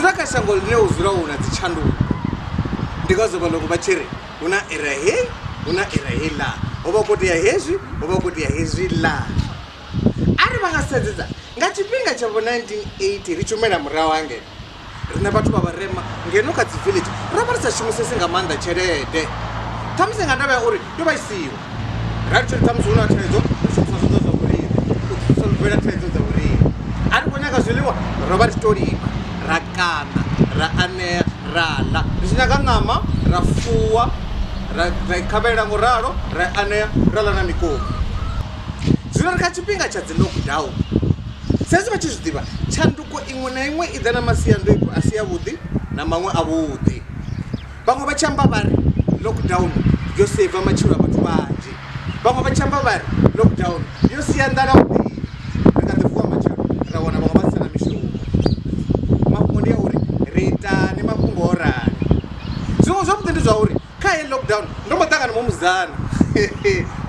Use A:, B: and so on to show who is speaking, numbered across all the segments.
A: Dzula kha shango ḽine u dzula hu na dzitshanduko, ndi ngazwo vhalungu vha tshi ri hu na era heyi, hu na era heiḽa, ho vha hu khou tea hezwi, ho vha hu khou tea hezwiḽa. A ri vha nga sedzedza nga tshifhinga tsha vho 1980 ri tshi humela murahu hangeno, Riṋe vhathu vha vharema ngeno kha dzi village ro vha ri sa shumisesi nga maanḓa tshelede, ṱhamusi nga ndavha ya uri yo vha i siho. Ra ri tshi ri ṱhamusi hu na thaidzo ri shumisa zwanḓa zwa vhoriṋe u solvela thaidzo dza vhoriṋe. A ri khou nyaga zwiḽiwa ro vha ri tshi tou lima ra kaṋa ra anea ra ḽa, ri tshi nyaga ṋama ra fuwa ra i khavhela ngo ralo ra i anea ra ḽa na mikoki. Zwino ri kha tshifhinga tsha dzi lockdown, sa izwi vha tshi zwi ḓivha tshanduko iṅwe na iṅwe i ḓa na masiandoitwa a si avhuḓi na maṅwe avhuḓi. Vhaṅwe vha tshi amba vha ri lockdown yo seiva matshilo a vhathu vhanzhi, vhaṅwe vha tshi amba vha ri lockdown yo sia nḓala muḓini, ri nga ḓi vuwa matshelo ra wana vhaṅwe vha si tshena mishumo. Mafhungo ndi a uri ri itani mafhungo o rali. Zwiṅwe zwavhuḓi ndi zwa uri kha heyi lockdown ndo mbo ṱangana muṅwe musidzana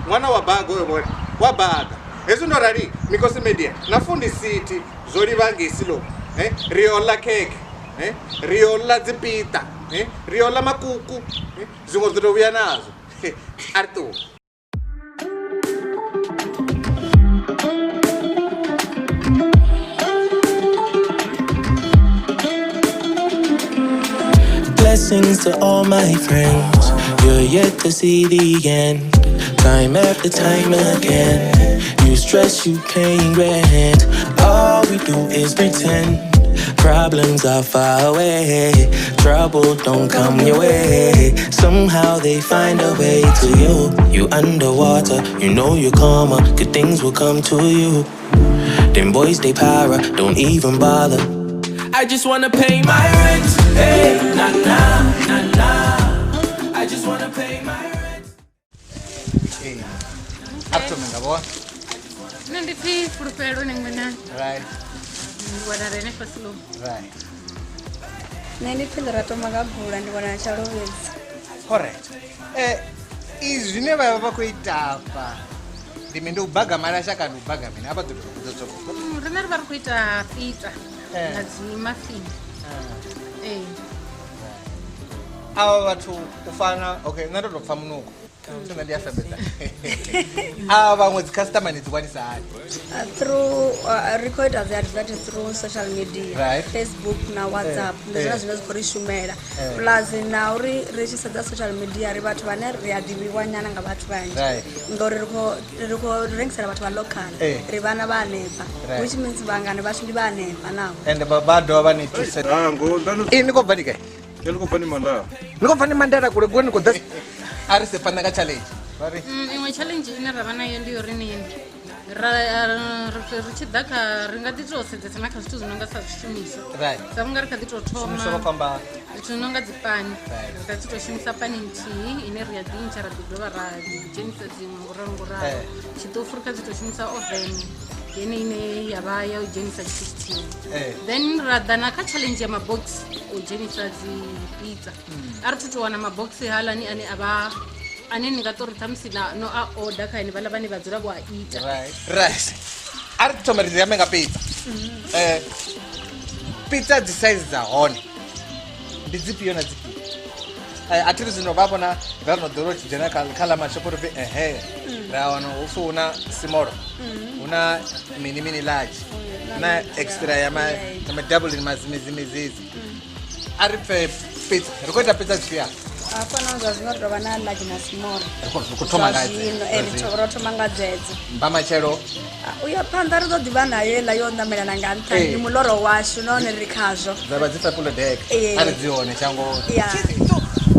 A: ṅwana wa baga hoyo vhone wa baga hezwi ndo rali Mikosi Media na Fundi City zwo livha ngei Silom ri yo ḽa khekhe ri yo ḽa dzi piṱa ri yo ḽa makuku zwiṅwe ri ḓo tou vhuya nazwo a ri ṱuwe.
B: Blessings to all my friends. You're yet to see the end. Time after time again. You stress, you paying rent. All we do is pretend. Problems are far away. Trouble don't come your way. Somehow they find a way to you. You underwater, you know you're calmer. Good things will come to you. Them boys, they para, don't even bother. I just wanna pay my rent. Hey, na na na na. I just wanna pay my rent.
A: Ee. A ri thome nga vhone.
C: Nṋe ndi pfi Fulufhelo Nengwena.
A: Right.
C: Ndi wanala henefha Silom.
A: Right.
D: Nṋe ndi pfi Lerato Magagula ndi wanala Tshalovhedzi.
A: Correct. Eh izwi zwine vha vha vha khou ita afha ndi mini ndi u baga malasha kana u baga mini a vha ḓo tou vhudza zwavhuḓi.
C: Riṋe ri vha ri khou ita pizza
A: Eh.
C: na dzi muffin. Ee.
A: Avha vhathu u fana okay nṋe ndo tou pfa munukho nṋe ndi a fembedza avha vhaṅwe dzi customer ni dzi wanisa hani
D: Through ri khou ita dzi advert through social media
A: Right.
D: Facebook na WhatsApp ndi zwone zwine zwi khou ri shumela plus na uri ri tshi sedza social media ri vhathu vhane ri a ḓivhiwa nyana nga vhathu vhanzhi
A: Right.
D: ngori ri khou ri khou rengisela vhathu vha local ri vhana vha hanefha which means vhangani vhashu ndi vha hanefha navho
A: ende vha vha dovha vha ni thusa
E: Ah, ngo ndano
A: ini ni khou bva ni gai
E: ke le ko bva ni mandala.
A: Ni khou bva ni mandela kule kule ni khou ḓa a ri se phanḓa nga challenge vha ri
C: Iṅwe challenge ine ra vha nayo ndi uri ni ra ri tshi ḓa kha ri nga ḓi tou sedzesa na kha zwithu zwi no nga sa zwishumiswa
A: Right.
C: sa vhunga ri kha ḓi tou thoma
A: Zwishumiswa vha khou amba
C: zwithu zwi no nga dzi pani
A: Right.
C: ri kha ḓi tou shumisa pani nthihi ine ri a ḓi ntsha ra ḓi dovha ra dzhenisa dziṅwe nguralo nguralo tshiṱofu ri kha ḓi tou shumisa oven yeneyi ine ya vha ya u dzhenisa tshithu tshithihi then ra ḓa na kha challenge ya mabogisi u dzhenisa dzi pizza a ri thu to wana mabogisi haalani ane a vha ane ni nga tori ṱhamusi na no a order kha henevhaḽa vhane vha dzula vho a ita
A: right right a ri thome ri ambe nga pizza pizza dzi size dza hone ndi dzifhio na dzifhio a thi ri zwino vha vhona ra no ḓowela u tshi dzhena kha ḽa mashopo ri pfi ehe ra wana hu pfi hu na simolo hu na mini mini large hu na extra ya ma ya ma double mazimizimizizi a ri pfe pizza ri khou ita pizza dzifhio
D: Hafhanoni zwa zwino ri tou vha na large na small
A: ri khou thoma nga
D: zwino ro thoma nga dzedzo
A: mba matshelo
D: U ya phanḓa ri ḓo ḓi vha nayo heiḽa yo ṋamelana nga nṱha ndi muloro washu nahone ri khazwo
A: dza vha dzi purple deck a ri dzi hone shangoni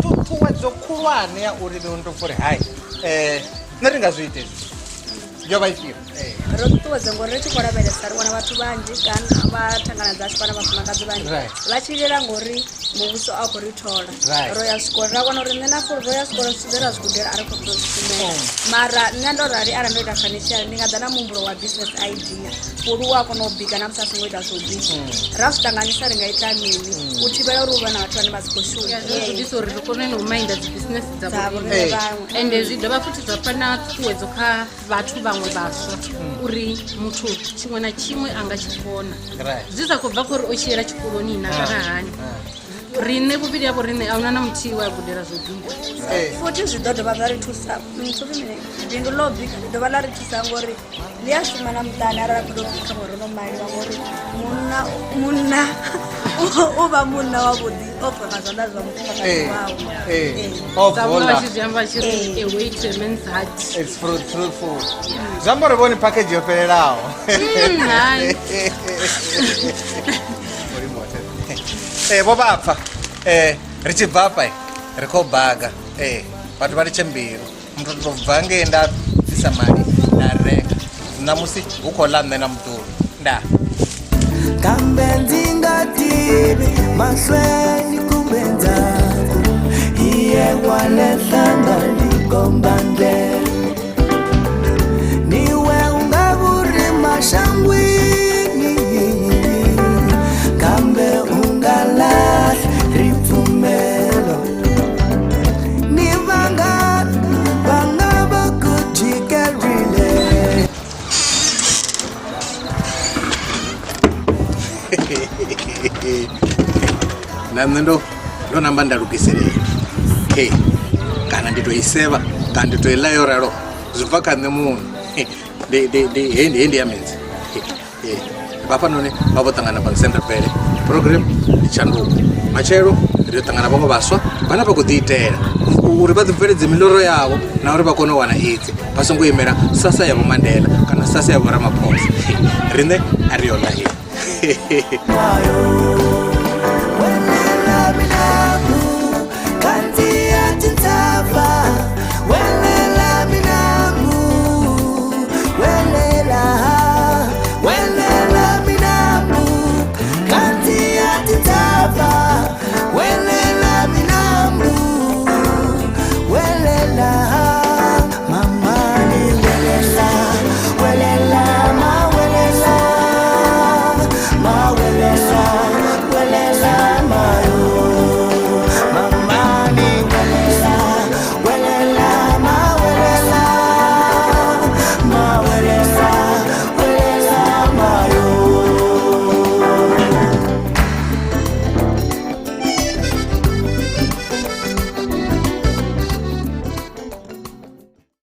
A: ṱhuṱhuwedzo khulwane ya uri ni ndo pfha uri hai nṋe ri nga zwi ita hezwi yo vha ifhio
D: ro ṱuṱuwedza ngori ri tshi khou lavhelesa ri wana vhathu vhanzhi kana vha thangana dzashu kana vhafumakadzi vhanzhi vha tshi lilela ngori muvhuso a khou ri thola ro ya zwikolo ra wana uri nṋe na ro ya zwikolo zwithu zwe ra zwi gudela a ri khou zwi shumela mara nṋe ndo rali arali ndo ita financial ndi nga ḓa na muhumbulo wa business idea uri u a kona u bika na musi a songo ita zwo bika ra zwi ṱanganyisa ri nga ita mini u thivhela uri u vhe na vhathu vhane vha si khou shuma
C: zwi gudisa uri ri kone na u mainda dzi business dza
D: dza
C: vhoriṋe
D: vhoriṋe vhaṅwe
C: ende zwi dovha futhi zwa fha na ṱhuṱhuwedzo kha vhathu vhaṅwe. vhaṅwe vhaswa uri muthu tshiṅwe na tshiṅwe a nga tshi kona zwi sa khou bva khori o tshiyela tshikoloni na kana hani. Riṋe vhuvhili havho riṋe a huna na muthihi we a gudela zwo bika.
D: Futhi zwi ḓo dovha zwa ri thusa pfi mini bindu ḽo bika ḽi dovha ḽa ri thusa ngori ḽi a shuma na muṱani arali a khou tou bika ngori no maliwa ngori munna munna u vha munna wavhuḓi o bva nga zwanḓa zwa mufumakadzi wawe.
C: Sa vhunga vha tshi zwi amba tshi ri a way to a man's heart.
A: It's fruit, fruitful. Zwi amba uri vhone package yo fhelelaho.
C: Hai.
A: Vho vha pfa ri tshi bva hafha ri khou baga vhathu vha litshe mbilu muthu tou bva ngei nda bvisa mali nda renga ṋamusi hu khou ḽa nṋe na muḓulu nda
B: Kambe ndzi nga tivi mahlweni kumbe ndzhaku hi ye kwale hlanga likomba ndlela niwe u nga vuri maxangwini kambe u nga lahli ripfumelo ni vanghana va nga va ku jikerile.
A: Na nṋe ndo ndo namba nda lugiselela he kana ndi to i sevha kana ndi to i ḽa yo ralo zwi bva kha nṋe muṋe. Ndi ndi ndi he ndi he ndi ya midzi. Vhafhanoni vha vho ṱangana fhano Central Valley program ndi tshanduko matshelo ri ḓo ṱangana vhaṅwe vhaswa vhane vha khou ḓi itela uri vha ḓi bveledze miloro yavho na uri vha kone u wana idzi vha songo imela sasa ya vho Mandela kana sasa ya vho Ramaphosa. Riṋe a ri yo ḽa heyi.
B: Welela mina.